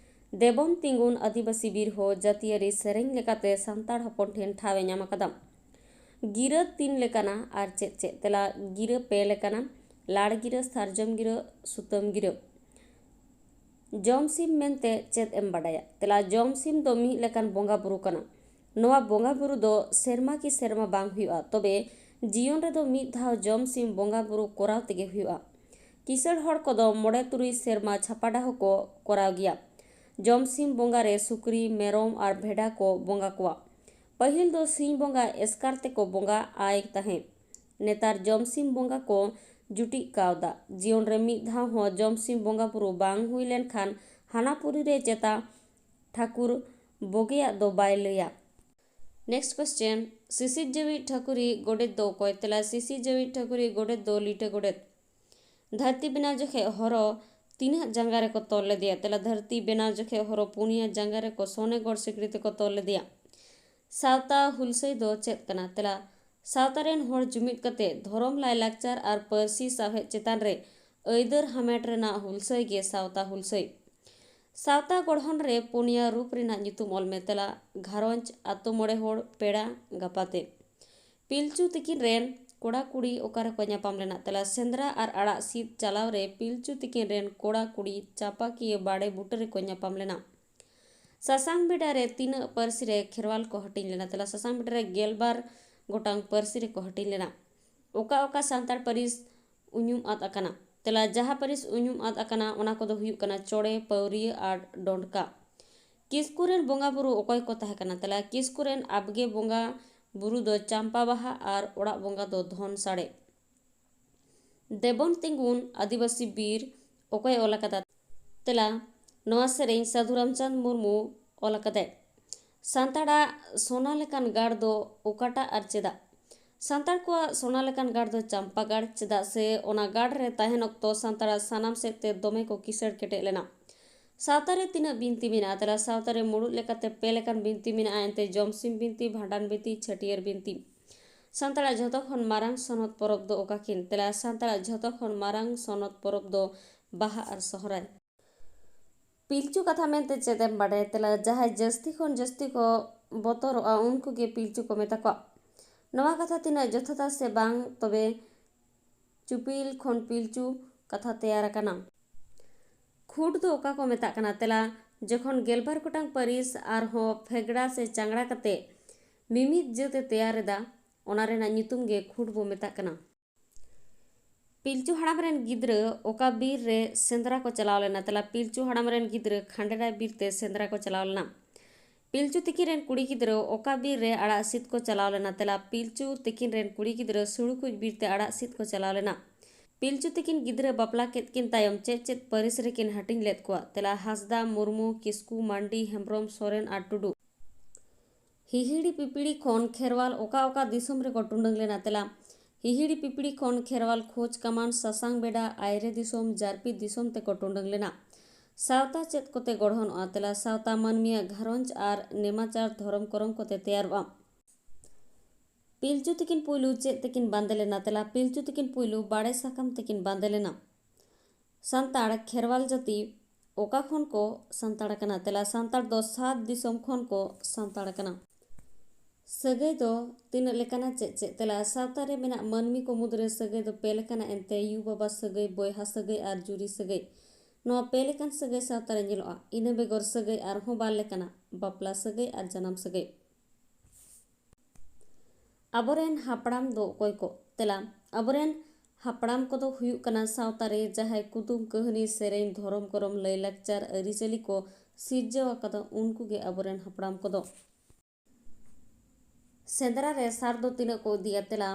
ᱫᱮᱵᱚᱱ ᱛᱤᱸᱜᱩᱱ ᱟᱹᱫᱤᱵᱟᱹᱥᱤ ᱵᱤᱨ ᱦᱚᱸ ᱡᱟᱹᱛᱤᱭᱟᱹᱨᱤ ᱥᱮᱨᱮᱧ ᱞᱮᱠᱟᱛᱮ ᱥᱟᱱᱛᱟᱲ ᱦᱚᱯᱚᱱ ᱴᱷᱮᱱ ᱴᱷᱟᱶ ᱮ ᱧᱟᱢ ᱟᱠᱟᱫᱟ᱾ ᱜᱤᱨᱟᱹ ᱛᱤᱱ ᱞᱮᱠᱟᱱᱟ ᱟᱨ ᱪᱮᱫ ᱪᱮᱫ? ᱛᱮᱞᱟ, ᱜᱤᱨᱟᱹ ᱯᱮ ᱞᱮᱠᱟᱱᱟ, ᱞᱟᱲ ᱜᱤᱨᱟᱹ, ᱥᱟᱨᱡᱚᱢ ᱜᱤᱨᱟᱹ, ᱥᱩᱛᱟᱹᱢ ᱜᱤᱨᱟᱹ᱾ ᱡᱚᱢ ᱥᱤᱢ ᱢᱮᱱᱛᱮ ᱪᱮᱫ ᱮᱢ ᱵᱟᱰᱟᱭᱟ? ᱛᱮᱞᱟ, ᱡᱚᱢ ᱥᱤᱢ ᱫᱚ ᱢᱤᱫ ᱞᱮᱠᱟᱱ ᱵᱚᱸᱜᱟ ᱵᱩᱨᱩ ᱠᱟᱱᱟ᱾ ᱱᱚᱣᱟ ᱵᱚᱸᱜᱟ ᱵᱩᱨᱩ ᱫᱚ ᱥᱮᱨᱢᱟ ᱠᱤ ᱥᱮᱨᱢᱟ ᱵᱟᱝ ᱦᱩᱭᱩᱜᱼᱟ, ᱛᱚᱵᱮ ᱡᱤᱭᱚᱱ ᱨᱮᱫᱚ ᱢᱤᱫ ᱫᱷᱟᱣ ᱡᱚᱢ ᱥᱤᱢ ᱵᱚᱸᱜᱟ ᱵᱩᱨᱩ ᱠᱚᱨᱟᱣ ᱛᱮᱜᱮ ᱦᱩᱭᱩᱜᱼᱟ᱾ ᱠᱤᱥᱟᱹᱬ ᱦᱚᱲ ᱠᱚᱫᱚ ᱢᱚᱬᱮ ᱛᱩᱨᱩᱭ ᱥᱮᱨᱢᱟ ᱪᱷᱟᱯᱟᱰᱟ ᱦᱚᱸᱠᱚ ᱠᱚᱨᱟᱣ ᱜᱮᱭᱟ᱾ ᱡᱚᱢ ᱥᱤᱢ ᱵᱚᱸᱜᱟ ᱨᱮ ᱥᱩᱠᱨᱤ, ᱢᱮᱨᱚᱢ ᱟᱨ ᱵᱷᱮᱰᱟ ᱠᱚ ᱵᱚᱸᱜᱟ ᱠᱚᱣᱟ᱾ ᱯᱟᱹᱦᱤᱞ ᱫᱚ ᱥᱤᱧ ᱵᱚᱸᱜᱟ ᱮᱥᱠᱟᱨ ᱛᱮᱠᱚ ᱵᱚᱸᱜᱟ ᱟᱭ ᱛᱟᱦᱮᱸᱫ᱾ ᱱᱮᱛᱟᱨ ᱡᱚᱢ ᱥᱤᱢ ᱵᱚᱸᱜᱟ ᱠᱚ ᱡᱩᱴᱤᱡ ᱠᱟᱣᱫᱟ᱾ ᱡᱤᱭᱚᱱ ᱨᱮ ᱢᱤᱫ ᱫᱷᱟᱣ ᱦᱚᱸ ᱡᱚᱢ ᱥᱤᱢ ᱵᱚᱸᱜᱟ ᱵᱩᱨᱩ ᱵᱟᱝ ᱦᱩᱭ ᱞᱮᱱᱠᱷᱟᱱ ᱦᱟᱱᱟ ᱯᱩᱨᱤ ᱨᱮ ᱪᱮᱛᱟ ᱴᱷᱟᱹᱠᱩᱨ ᱵᱚᱜᱮᱭᱟᱜ ᱫᱚ ᱵᱟᱭ ᱞᱟᱹᱭᱟ᱾ Next question, ᱥᱤᱥᱤᱨ ᱡᱟᱹᱣᱤᱡ ᱴᱷᱟᱹᱠᱩᱨᱤ ᱜᱚᱰᱮᱛ ᱫᱚ ᱚᱠᱚᱭ? ᱛᱮᱞᱟ, ᱥᱤᱥᱤᱨ ᱡᱟᱹᱣᱤᱡ ᱴᱷᱟᱹᱠᱩᱨᱤ ᱜᱚᱰᱮᱛ ᱫᱚ ᱞᱤᱴᱟᱹ ᱜᱚᱰᱮᱛ᱾ ᱫᱷᱟᱹᱨᱛᱤ ᱵᱮᱱᱟᱣ ᱡᱚᱠᱷᱮᱡ ᱦᱚᱨᱚ ᱛᱤᱱᱟᱹᱜ ᱡᱟᱸᱜᱟ ᱨᱮᱠᱚ ᱛᱚᱞ ᱞᱮᱫᱮᱭᱟ? ᱛᱮᱞᱟ, ᱫᱷᱟᱹᱨᱛᱤ ᱵᱮᱱᱟᱣ ᱡᱚᱠᱷᱮᱡ ᱦᱚᱨᱚ ᱯᱩᱱᱭᱟ ᱡᱟᱸᱜᱟ ᱨᱮᱠᱚ ᱥᱚᱱᱮᱜᱚᱲ ᱥᱤᱠᱲᱤ ᱛᱮᱠᱚ ᱛᱚᱞ ᱞᱮᱫᱮᱭᱟ᱾ ᱥᱟᱶᱛᱟ ᱦᱩᱞᱥᱟᱹᱭ ᱫᱚ ᱪᱮᱫ ᱠᱟᱱᱟ? ᱛᱮᱞᱟ, ᱥᱟᱶᱛᱟ ᱨᱮᱱ ᱦᱚᱲ ᱡᱩᱢᱤᱫ ᱠᱟᱛᱮ ᱫᱷᱚᱨᱚᱢ, ᱞᱟᱭᱞᱟᱠᱪᱟᱨ ᱟᱨ ᱯᱟᱹᱨᱥᱤ ᱥᱟᱶᱦᱮᱫ ᱪᱮᱛᱟᱱ ᱨᱮ ᱟᱹᱭᱫᱟᱹᱨ ᱦᱟᱢᱮᱴ ᱨᱮᱱᱟᱜ ᱦᱩᱞᱥᱟᱹᱭ ᱜᱮ ᱥᱟᱶᱛᱟ ᱦᱩᱞᱥᱟᱹᱭ᱾ ᱥᱟᱶᱛᱟ ᱜᱚᱲᱦᱚᱱ ᱨᱮ ᱯᱩᱱᱭᱟ ᱨᱩᱯ ᱨᱮᱱᱟᱜ ᱧᱩᱛᱩᱢ ᱚᱞ ᱢᱮ᱾ ᱛᱮᱞᱟ, ᱜᱷᱟᱨᱚᱸᱡᱽ, ᱟᱛᱳ ᱢᱚᱬᱮ ᱦᱚᱲ, ᱯᱮᱲᱟ, ᱜᱟᱯᱟᱛᱮ᱾ ᱯᱤᱞᱪᱩ ᱛᱤᱠᱤᱱ ᱨᱮᱱ ᱠᱚᱲᱟ ᱠᱩᱲᱤ ᱚᱠᱟ ᱨᱮᱠᱚ ᱧᱟᱯᱟᱢ ᱞᱮᱱᱟ? ᱛᱮᱞᱟ, ᱥᱮᱸᱫᱽᱨᱟ ᱟᱨ ᱟᱲᱟᱜ ᱥᱤᱫ ᱪᱟᱞᱟᱣ ᱨᱮ ᱯᱤᱞᱪᱩ ᱛᱤᱠᱤᱱ ᱨᱮᱱ ᱠᱚᱲᱟ ᱠᱩᱲᱤ ᱪᱟᱯᱟᱠᱤᱭᱟᱹ ᱵᱟᱲᱮ ᱵᱩᱴᱟᱹ ᱨᱮᱠᱚ ᱧᱟᱯᱟᱢ ᱞᱮᱱᱟ᱾ ᱥᱟᱥᱟᱝ ᱵᱮᱰᱟ ᱨᱮ ᱛᱤᱱᱟᱹᱜ ᱯᱟᱹᱨᱥᱤ ᱨᱮ ᱠᱷᱮᱨᱣᱟᱞ ᱠᱚ ᱦᱟᱹᱴᱤᱧ ᱞᱮᱱᱟ? ᱛᱮᱞᱟ, ᱥᱟᱥᱟᱝ ᱵᱮᱰᱟ ᱨᱮ ᱜᱮᱞᱵᱟᱨ ᱜᱚᱴᱟᱝ ᱯᱟᱹᱨᱥᱤ ᱨᱮᱠᱚ ᱦᱟᱹᱴᱤᱧ ᱞᱮᱱᱟ᱾ ᱚᱠᱟ ᱚᱠᱟ ᱥᱟᱱᱛᱟᱲ ᱯᱟᱹᱨᱤᱥ ᱩᱧᱩᱢ ᱟᱫ ᱟᱠᱟᱱᱟ? ᱛᱮᱞᱟ, ᱡᱟᱦᱟᱸ ᱯᱟᱹᱨᱤᱥ ᱩᱧᱩᱢ ᱟᱫ ᱟᱠᱟᱱᱟ, ᱚᱱᱟ ᱠᱚᱫᱚ ᱦᱩᱭᱩᱜ ᱠᱟᱱᱟ ᱪᱚᱲᱮ, ᱯᱟᱹᱣᱨᱤᱭᱟᱹ ᱟᱨ ᱰᱚᱸᱰᱠᱟ᱾ ᱠᱤᱥᱠᱩ ᱨᱮᱱ ᱵᱚᱸᱜᱟ ᱵᱩᱨᱩ ᱚᱠᱚᱭ ᱠᱚ ᱛᱟᱦᱮᱸ ᱠᱟᱱᱟ? ᱛᱮᱞᱟ, ᱠᱤᱥᱠᱩ ᱨᱮᱱ ᱟᱵᱜᱮ ᱵᱚᱸᱜᱟ ᱵᱩᱨᱩ ᱫᱚ ᱪᱟᱢᱯᱟ ᱵᱟᱦᱟ ᱟᱨ ᱚᱲᱟᱜ ᱵᱚᱸᱜᱟ ᱫᱚ ᱫᱷᱚᱱ ᱥᱟᱲᱮ᱾ ᱫᱮᱵᱚᱱ ᱛᱤᱸᱜᱩᱱ ᱟᱹᱫᱤᱵᱟᱹᱥᱤ ᱵᱤᱨ ᱚᱠᱚᱭ ᱚᱞ ᱟᱠᱟᱫᱟ? ᱛᱮᱞᱟ, ᱱᱚᱣᱟ ᱥᱮᱨᱮᱧ ᱥᱟᱹᱫᱷᱩ ᱨᱟᱢᱪᱟᱸᱫᱽ ᱢᱩᱨᱢᱩ ᱚᱞ ᱟᱠᱟᱫᱟᱭ᱾ ᱥᱟᱱᱛᱟᱲᱟᱜ ᱥᱚᱱᱟ ᱞᱮᱠᱟᱱ ᱜᱟᱲ ᱫᱚ ᱚᱠᱟᱴᱟᱜ ᱟᱨ ᱪᱮᱫᱟᱜ? ᱥᱟᱱᱛᱟᱲ ᱠᱚᱣᱟᱜ ᱥᱚᱱᱟ ᱞᱮᱠᱟᱱ ᱜᱟᱲ ᱫᱚ ᱪᱟᱢᱯᱟ ᱜᱟᱲ, ᱪᱮᱫᱟᱜ ᱥᱮ ᱚᱱᱟ ᱜᱟᱲ ᱨᱮ ᱛᱟᱦᱮᱱ ᱚᱠᱛᱚ ᱥᱟᱱᱛᱟᱲᱟᱜ ᱥᱟᱱᱟᱢ ᱥᱮᱫ ᱛᱮ ᱫᱚᱢᱮ ᱠᱚ ᱠᱤᱥᱟᱹᱬ ᱠᱮᱴᱮᱡ ᱞᱮᱱᱟ᱾ ᱥᱟᱶᱛᱟ ᱨᱮ ᱛᱤᱱᱟᱹᱜ ᱵᱤᱱᱛᱤ ᱢᱮᱱᱟᱜᱼᱟ? ᱛᱟᱦᱞᱮ ᱥᱟᱶᱛᱟ ᱨᱮ ᱢᱩᱲᱩᱫ ᱞᱮᱠᱟᱛᱮ ᱯᱮ ᱞᱮᱠᱟᱱ ᱵᱤᱱᱛᱤ ᱢᱮᱱᱟᱜᱼᱟ, ᱮᱱᱛᱮ ᱡᱚᱢᱥᱤᱢ ᱵᱤᱱᱛᱤ, ᱵᱷᱟᱸᱰᱟᱱ ᱵᱤᱱᱛᱤ, ᱪᱷᱟᱹᱴᱭᱟᱹᱨ ᱵᱤᱱᱛᱤ᱾ ᱥᱟᱱᱛᱟᱲᱟᱜ ᱡᱷᱚᱛᱚ ᱠᱷᱚᱱ ᱢᱟᱨᱟᱝ ᱥᱚᱱᱚᱛ ᱯᱚᱨᱚᱵᱽ ᱫᱚ ᱚᱠᱟ ᱠᱤᱱ? ᱛᱮᱞᱟ, ᱥᱟᱱᱛᱟᱲᱟᱜ ᱡᱷᱚᱛᱚ ᱠᱷᱚᱱ ᱢᱟᱨᱟᱝ ᱥᱚᱱᱚᱛ ᱯᱚᱨᱚᱵᱽ ᱫᱚ ᱵᱟᱦᱟ ᱟᱨ ᱥᱚᱦᱨᱟᱭ᱾ ᱯᱤᱞᱪᱩ ᱠᱟᱛᱷᱟ ᱢᱮᱱᱛᱮ ᱪᱮᱫ ᱮᱢ ᱵᱟᱰᱟᱭᱟ? ᱛᱮᱞᱟ, ᱡᱟᱦᱟᱸᱭ ᱡᱟᱹᱥᱛᱤ ᱠᱷᱚᱱ ᱡᱟᱹᱥᱛᱤ ᱠᱚ ᱵᱚᱛᱚᱨᱚᱜᱼᱟ, ᱩᱱᱠᱩ ᱜᱮ ᱯᱤᱞᱪᱩ ᱠᱚ ᱢᱮᱛᱟ ᱠᱚᱣᱟ᱾ ᱱᱚᱣᱟ ᱠᱟᱛᱷᱟ ᱛᱤᱱᱟᱹᱜ ᱡᱚᱛᱷᱟᱛᱟ ᱥᱮ ᱵᱟᱝ, ᱛᱚᱵᱮ ᱪᱩᱯᱤᱞ ᱠᱷᱚᱱ ᱯᱤᱞᱪᱩ ᱠᱟᱛᱷᱟ ᱛᱮᱭᱟᱨ ᱟᱠᱟᱱᱟ᱾ ᱠᱷᱩᱸᱴ ᱫᱚ ᱚᱠᱟ ᱠᱚ ᱢᱮᱛᱟᱜ ᱠᱟᱱᱟ? ᱛᱮᱞᱟ, ᱡᱚᱠᱷᱚᱱ ᱜᱮᱞᱵᱟᱨ ᱜᱚᱴᱟᱝ ᱯᱟᱹᱨᱤᱥ ᱟᱨᱦᱚᱸ ᱯᱷᱮᱜᱽᱲᱟ ᱥᱮ ᱪᱟᱝᱲᱟ ᱠᱟᱛᱮ ᱢᱤᱢᱤᱫ ᱡᱟᱹᱛ ᱮ ᱛᱮᱭᱟᱨ ᱮᱫᱟ, ᱚᱱᱟ ᱨᱮᱱᱟᱜ ᱧᱩᱛᱩᱢ ᱜᱮ ᱠᱷᱩᱸᱴ ᱵᱚ ᱢᱮᱛᱟᱜ ᱠᱟᱱᱟ᱾ ᱯᱤᱞᱪᱩ ᱦᱟᱲᱟᱢ ᱨᱮᱱ ᱜᱤᱫᱽᱨᱟᱹ ᱚᱠᱟ ᱵᱤᱨ ᱨᱮ ᱥᱮᱸᱫᱽᱨᱟ ᱠᱚ ᱪᱟᱞᱟᱣ ᱞᱮᱱᱟ? ᱛᱮᱞᱟ, ᱯᱤᱞᱪᱩ ᱦᱟᱲᱟᱢ ᱨᱮᱱ ᱜᱤᱫᱽᱨᱟᱹ ᱠᱷᱟᱸᱰᱮᱨᱟᱭ ᱵᱤᱨ ᱛᱮ ᱥᱮᱸᱫᱽᱨᱟ ᱠᱚ ᱪᱟᱞᱟᱣ ᱞᱮᱱᱟ᱾ ᱯᱤᱞᱪᱩ ᱛᱤᱠᱤᱱ ᱨᱮᱱ ᱠᱩᱲᱤ ᱜᱤᱫᱽᱨᱟᱹ ᱚᱠᱟ ᱵᱤᱨ ᱨᱮ ᱟᱲᱟᱜ ᱥᱤᱫ ᱠᱚ ᱪᱟᱞᱟᱣ ᱞᱮᱱᱟ? ᱛᱮᱞᱟ, ᱯᱤᱞᱪᱩ ᱛᱤᱠᱤᱱ ᱨᱮᱱ ᱠᱩᱲᱤ ᱜᱤᱫᱽᱨᱟᱹ ᱥᱩᱲᱩᱠᱩᱡ ᱵᱤᱨ ᱛᱮ ᱟᱲᱟᱜ ᱥᱤᱫ ᱠᱚ ᱪᱟᱞᱟᱣ ᱞᱮᱱᱟ᱾ ᱯᱤᱞᱪᱩ ᱛᱤᱠᱤᱱ ᱜᱤᱫᱽᱨᱟᱹ ᱵᱟᱯᱞᱟ ᱠᱮᱫ ᱠᱤᱱ ᱛᱟᱭᱚᱢ ᱪᱮᱫ ᱪᱮᱫ ᱯᱟᱹᱨᱤᱥ ᱨᱮᱠᱤᱱ ᱦᱟᱹᱴᱤᱧ ᱞᱮᱫ ᱠᱚᱣᱟ? ᱛᱮᱞᱟ, ᱦᱟᱸᱥᱫᱟ, ᱢᱩᱨᱢᱩ, ᱠᱤᱥᱠᱩ, ᱢᱟᱱᱰᱤ, ᱦᱮᱢᱵᱽᱨᱚᱢ, ᱥᱚᱨᱮᱱ ᱟᱨ ᱴᱩᱰᱩ᱾ ᱦᱤᱦᱤᱲᱤ ᱯᱤᱯᱤᱲᱤ ᱠᱷᱚᱱ ᱠᱷᱮᱨᱣᱟᱞ ᱚᱠᱟ ᱚᱠᱟ ᱫᱤᱥᱚᱢ ᱨᱮᱠᱚ ᱴᱩᱰᱟᱹᱝ ᱞᱮᱱᱟ? ᱛᱮᱞᱟ, ᱦᱤᱦᱤᱲᱤ ᱯᱤᱯᱤᱲᱤ ᱠᱷᱚᱱ ᱠᱷᱮᱨᱣᱟᱞ ᱠᱷᱳᱡᱽ ᱠᱟᱢᱟᱱ, ᱥᱟᱥᱟᱝ ᱵᱮᱰᱟ, ᱟᱭᱨᱮ ᱫᱤᱥᱚᱢ, ᱡᱟᱨᱯᱤ ᱫᱤᱥᱚᱢ ᱛᱮᱠᱚ ᱴᱩᱰᱟᱹᱝ ᱞᱮᱱᱟ᱾ ᱥᱟᱶᱛᱟ ᱪᱮᱫ ᱠᱚᱛᱮ ᱜᱚᱲᱦᱚᱱᱚᱜᱼᱟ? ᱛᱮᱞᱟ, ᱥᱟᱶᱛᱟ ᱢᱟᱹᱱᱢᱤᱭᱟᱜ ᱜᱷᱟᱨᱚᱸᱡᱽ ᱟᱨ ᱱᱮᱢᱟᱪᱟᱨ ᱫᱷᱚᱨᱚᱢ ᱠᱚᱨᱚᱢ ᱠᱚᱛᱮ ᱛᱮᱭᱟᱨᱚᱜᱼᱟ᱾ ᱯᱤᱞᱪᱩ ᱛᱤᱠᱤᱱ ᱯᱩᱭᱞᱩ ᱪᱮᱫ ᱛᱮᱠᱤᱱ ᱵᱟᱸᱫᱮ ᱞᱮᱱᱟ? ᱛᱮᱞᱟ, ᱯᱤᱞᱪᱩ ᱛᱤᱠᱤᱱ ᱯᱩᱭᱞᱩ ᱵᱟᱲᱮ ᱥᱟᱠᱟᱢ ᱛᱮᱠᱤᱱ ᱵᱟᱸᱫᱮ ᱞᱮᱱᱟ᱾ ᱥᱟᱱᱛᱟᱲ ᱠᱷᱮᱨᱣᱟᱞ ᱡᱟᱹᱛᱤ ᱚᱠᱟ ᱠᱷᱚᱱ ᱠᱚ ᱥᱟᱱᱛᱟᱲ ᱟᱠᱟᱱᱟ? ᱛᱮᱞᱟ, ᱥᱟᱱᱛᱟᱲ ᱫᱚ ᱥᱟᱛ ᱫᱤᱥᱚᱢ ᱠᱷᱚᱱ ᱠᱚ ᱥᱟᱱᱛᱟᱲ ᱟᱠᱟᱱᱟ᱾ ᱥᱟᱹᱜᱟᱹᱭ ᱫᱚ ᱛᱤᱱᱟᱹᱜ ᱞᱮᱠᱟᱱᱟ? ᱪᱮᱫ ᱪᱮᱫ? ᱛᱮᱞᱟ, ᱥᱟᱶᱛᱟ ᱨᱮ ᱢᱮᱱᱟᱜ ᱢᱟᱹᱱᱢᱤ ᱠᱚ ᱢᱩᱫᱽᱨᱮ ᱥᱟᱹᱜᱟᱹᱭ ᱫᱚ ᱯᱮ ᱞᱮᱠᱟᱱᱟ, ᱮᱱᱛᱮ ᱭᱩ ᱵᱟᱵᱟ ᱥᱟᱹᱜᱟᱹᱭ, ᱵᱚᱭᱦᱟ ᱥᱟᱹᱜᱟᱹᱭ ᱟᱨ ᱡᱩᱨᱤ ᱥᱟᱹᱜᱟᱹᱭ᱾ ᱱᱚᱣᱟ ᱯᱮ ᱞᱮᱠᱟᱱ ᱥᱟᱹᱜᱟᱹᱭ ᱥᱟᱶᱛᱟ ᱨᱮ ᱧᱮᱞᱚᱜᱼᱟ᱾ ᱤᱱᱟᱹ ᱵᱮᱜᱚᱨ ᱥᱟᱹᱜᱟᱹᱭ ᱟᱨᱦᱚᱸ ᱵᱟᱨ ᱞᱮᱠᱟᱱᱟ, ᱵᱟᱯᱞᱟ ᱥᱟᱹᱜᱟᱹᱭ ᱟᱨ ᱡᱟᱱᱟᱢ ᱥᱟᱹᱜᱟᱹᱭ᱾ ᱟᱵᱚᱨᱮᱱ ᱦᱟᱯᱲᱟᱢ ᱫᱚ ᱚᱠᱚᱭ ᱠᱚ? ᱛᱮᱞᱟ, ᱟᱵᱚᱨᱮᱱ ᱦᱟᱯᱲᱟᱢ ᱠᱚᱫᱚ ᱦᱩᱭᱩᱜ ᱠᱟᱱᱟ ᱥᱟᱶᱛᱟ ᱨᱮ ᱡᱟᱦᱟᱸᱭ ᱠᱩᱫᱩᱢ, ᱠᱟᱹᱦᱱᱤ, ᱥᱮᱨᱮᱧ, ᱫᱷᱚᱨᱚᱢ ᱠᱚᱨᱚᱢ, ᱞᱟᱹᱭᱼᱞᱟᱠᱪᱟᱨ, ᱟᱹᱨᱤᱪᱟᱹᱞᱤ ᱠᱚ ᱥᱤᱨᱡᱟᱹᱣ ᱟᱠᱟᱫᱟ, ᱩᱱᱠᱩ ᱜᱮ ᱟᱵᱚᱨᱮᱱ ᱦᱟᱯᱲᱟᱢ ᱠᱚᱫᱚ᱾ ᱥᱮᱸᱫᱽᱨᱟ ᱨᱮ ᱥᱟᱨ ᱫᱚ ᱛᱤᱱᱟᱹᱜ ᱠᱚ ᱤᱫᱤᱭᱟ? ᱛᱮᱞᱟ,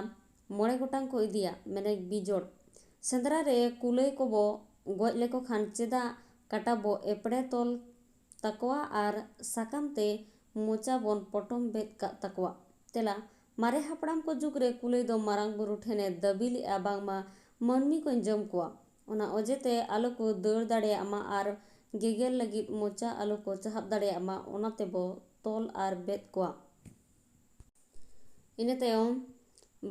ᱢᱚᱬᱮ ᱜᱚᱴᱟᱝ ᱠᱚ ᱤᱫᱤᱭᱟ, ᱢᱮᱱᱮᱠ ᱵᱤᱡᱚᱲ᱾ ᱥᱮᱸᱫᱽᱨᱟ ᱨᱮ ᱠᱩᱞᱟᱹᱭ ᱠᱚᱵᱚ ᱜᱚᱡ ᱞᱮᱠᱚ ᱠᱷᱟᱱ ᱪᱮᱫᱟᱜ ᱠᱟᱴᱟ ᱵᱚ ᱮᱯᱲᱮ ᱛᱚᱞ ᱛᱟᱠᱚᱣᱟ ᱟᱨ ᱥᱟᱠᱟᱢ ᱛᱮ ᱢᱚᱪᱟ ᱵᱚᱱ ᱯᱚᱴᱚᱢ ᱵᱮᱫ ᱠᱟᱜ ᱛᱟᱠᱚᱣᱟ? ᱛᱮᱞᱟ, ᱢᱟᱨᱮ ᱦᱟᱯᱲᱟᱢ ᱠᱚ ᱡᱩᱜᱽ ᱨᱮ ᱠᱩᱞᱟᱹᱭ ᱫᱚ ᱢᱟᱨᱟᱝ ᱵᱩᱨᱩ ᱴᱷᱮᱱᱮ ᱫᱟᱹᱵᱤ ᱞᱮᱜᱼᱟ ᱵᱟᱝᱢᱟ ᱢᱟᱹᱱᱢᱤ ᱠᱚᱧ ᱡᱚᱢ ᱠᱚᱣᱟ᱾ ᱚᱱᱟ ᱚᱡᱮᱛᱮ ᱟᱞᱚ ᱠᱚ ᱫᱟᱹᱲ ᱫᱟᱲᱮᱭᱟᱜ ᱢᱟ ᱟᱨ ᱜᱮᱜᱮᱨ ᱞᱟᱹᱜᱤᱫ ᱢᱚᱪᱟ ᱟᱞᱚ ᱠᱚ ᱪᱟᱦᱟᱵ ᱫᱟᱲᱮᱭᱟᱜ ᱢᱟ, ᱚᱱᱟ ᱛᱮᱵᱚ ᱛᱚᱞ ᱟᱨ ᱵᱮᱫ ᱠᱚᱣᱟ᱾ ᱤᱱᱟᱹ ᱛᱟᱭᱚᱢ,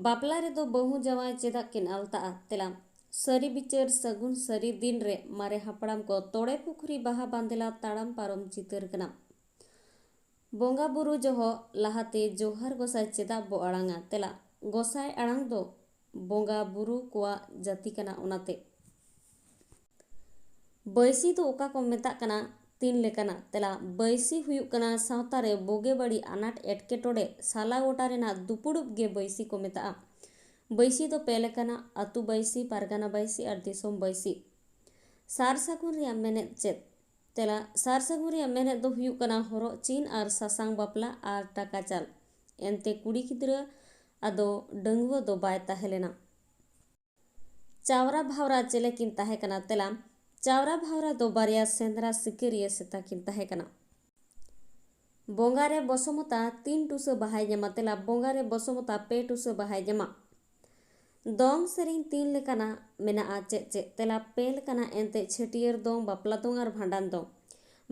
ᱵᱟᱯᱞᱟ ᱨᱮᱫᱚ ᱵᱟᱹᱦᱩ ᱡᱟᱶᱟᱭ ᱪᱮᱫᱟᱜ ᱠᱤᱱ ᱟᱞᱛᱟᱜᱼᱟ? ᱛᱮᱞᱟ, ᱥᱟᱹᱨᱤ ᱵᱤᱪᱟᱹᱨ ᱥᱟᱹᱜᱩᱱ ᱥᱟᱹᱨᱤ ᱫᱤᱱ ᱨᱮ ᱢᱟᱨᱮ ᱦᱟᱯᱲᱟᱢ ᱠᱚ ᱛᱚᱲᱮ ᱯᱩᱠᱷᱨᱤ ᱵᱟᱦᱟ ᱵᱟᱸᱫᱮᱞᱟ ᱛᱟᱲᱟᱢ ᱯᱟᱨᱚᱢ ᱪᱤᱛᱟᱹᱨ ᱠᱟᱱᱟ᱾ ᱵᱚᱸᱜᱟ ᱵᱩᱨᱩ ᱡᱚᱦᱚᱜ ᱞᱟᱦᱟᱛᱮ ᱡᱚᱦᱟᱨ ᱜᱚᱸᱥᱟᱭ ᱪᱮᱫᱟᱜ ᱵᱚ ᱟᱲᱟᱝᱟ? ᱛᱮᱞᱟ, ᱜᱚᱸᱥᱟᱭ ᱟᱲᱟᱝ ᱫᱚ ᱵᱚᱸᱜᱟ ᱵᱩᱨᱩ ᱠᱚᱣᱟᱜ ᱡᱟᱹᱛᱤ ᱠᱟᱱᱟ, ᱚᱱᱟᱛᱮ᱾ ᱵᱟᱹᱭᱥᱤ ᱫᱚ ᱚᱠᱟ ᱠᱚ ᱢᱮᱛᱟᱜ ᱠᱟᱱᱟ? ᱛᱤᱱ ᱞᱮᱠᱟᱱᱟᱜ? ᱛᱮᱞᱟ, ᱵᱟᱹᱭᱥᱤ ᱦᱩᱭᱩᱜ ᱠᱟᱱᱟ ᱥᱟᱶᱛᱟ ᱨᱮ ᱵᱩᱜᱤ ᱵᱟᱹᱲᱤᱡ ᱟᱱᱟᱴ ᱮᱴᱠᱮᱴᱚᱬᱮ ᱥᱟᱞᱟ ᱜᱚᱴᱟ ᱨᱮᱱᱟᱜ ᱫᱩᱯᱩᱲᱩᱵ ᱜᱮ ᱵᱟᱹᱭᱥᱤ ᱠᱚ ᱢᱮᱛᱟᱜᱼᱟ᱾ ᱵᱟᱹᱭᱥᱤ ᱫᱚ ᱯᱮ ᱞᱮᱠᱟᱱᱟ, ᱟᱹᱛᱩ ᱵᱟᱹᱭᱥᱤ, ᱯᱟᱨᱜᱟᱱᱟ ᱵᱟᱹᱭᱥᱤ ᱟᱨ ᱫᱤᱥᱚᱢ ᱵᱟᱹᱭᱥᱤ᱾ ᱥᱟᱨ ᱥᱟᱹᱜᱩᱱ ᱨᱮᱭᱟᱜ ᱢᱮᱱᱮᱫ ᱪᱮᱫ? ᱛᱮᱞᱟ, ᱥᱟᱨ ᱥᱟᱹᱜᱩᱱ ᱨᱮᱭᱟᱜ ᱢᱮᱱᱮᱫ ᱫᱚ ᱦᱩᱭᱩᱜ ᱠᱟᱱᱟ ᱦᱚᱨᱚᱜ ᱪᱤᱱ ᱟᱨ ᱥᱟᱥᱟᱝ ᱵᱟᱯᱞᱟ ᱟᱨ ᱴᱟᱠᱟ ᱪᱟᱞ᱾ ᱮᱱᱛᱮ ᱠᱩᱲᱤ ᱜᱤᱫᱽᱨᱟᱹ ᱟᱫᱚ ᱰᱟᱺᱜᱩᱣᱟᱹ ᱫᱚ ᱵᱟᱭ ᱛᱟᱦᱮᱸ ᱞᱮᱱᱟ᱾ ᱪᱟᱣᱨᱟ ᱵᱷᱟᱣᱨᱟ ᱪᱮᱞᱮ ᱠᱤᱱ ᱛᱟᱦᱮᱸ ᱠᱟᱱᱟ? ᱛᱮᱞᱟ, ᱪᱟᱣᱨᱟ ᱵᱷᱟᱣᱨᱟ ᱫᱚ ᱵᱟᱨᱭᱟ ᱥᱮᱸᱫᱽᱨᱟ ᱥᱤᱠᱟᱹᱨᱤᱭᱟᱹ ᱥᱮᱛᱟ ᱠᱤᱱ ᱛᱟᱦᱮᱸ ᱠᱟᱱᱟ᱾ ᱵᱚᱸᱜᱟ ᱨᱮ ᱵᱚᱥᱚᱢᱚᱛᱟ ᱛᱤᱱ ᱴᱩᱥᱟᱹ ᱵᱟᱦᱟᱭ ᱧᱟᱢᱟ? ᱛᱮᱞᱟ, ᱵᱚᱸᱜᱟ ᱨᱮ ᱵᱚᱥᱚᱢᱚᱛᱟ ᱯᱮ ᱴᱩᱥᱟᱹ ᱵᱟᱦᱟᱭ ᱧᱟᱢᱟ᱾ ᱫᱚᱝ ᱥᱮᱨᱮᱧ ᱛᱤᱱ ᱞᱮᱠᱟᱱᱟᱜ ᱢᱮᱱᱟᱜᱼᱟ? ᱪᱮᱫ ᱪᱮᱫ? ᱛᱮᱞᱟ, ᱯᱮ ᱞᱮᱠᱟᱱᱟᱜ, ᱮᱱᱛᱮ ᱪᱷᱟᱹᱴᱭᱟᱹᱨ ᱫᱚᱝ, ᱵᱟᱯᱞᱟ ᱫᱚᱝ ᱟᱨ ᱵᱷᱟᱸᱰᱟᱱ ᱫᱚᱝ᱾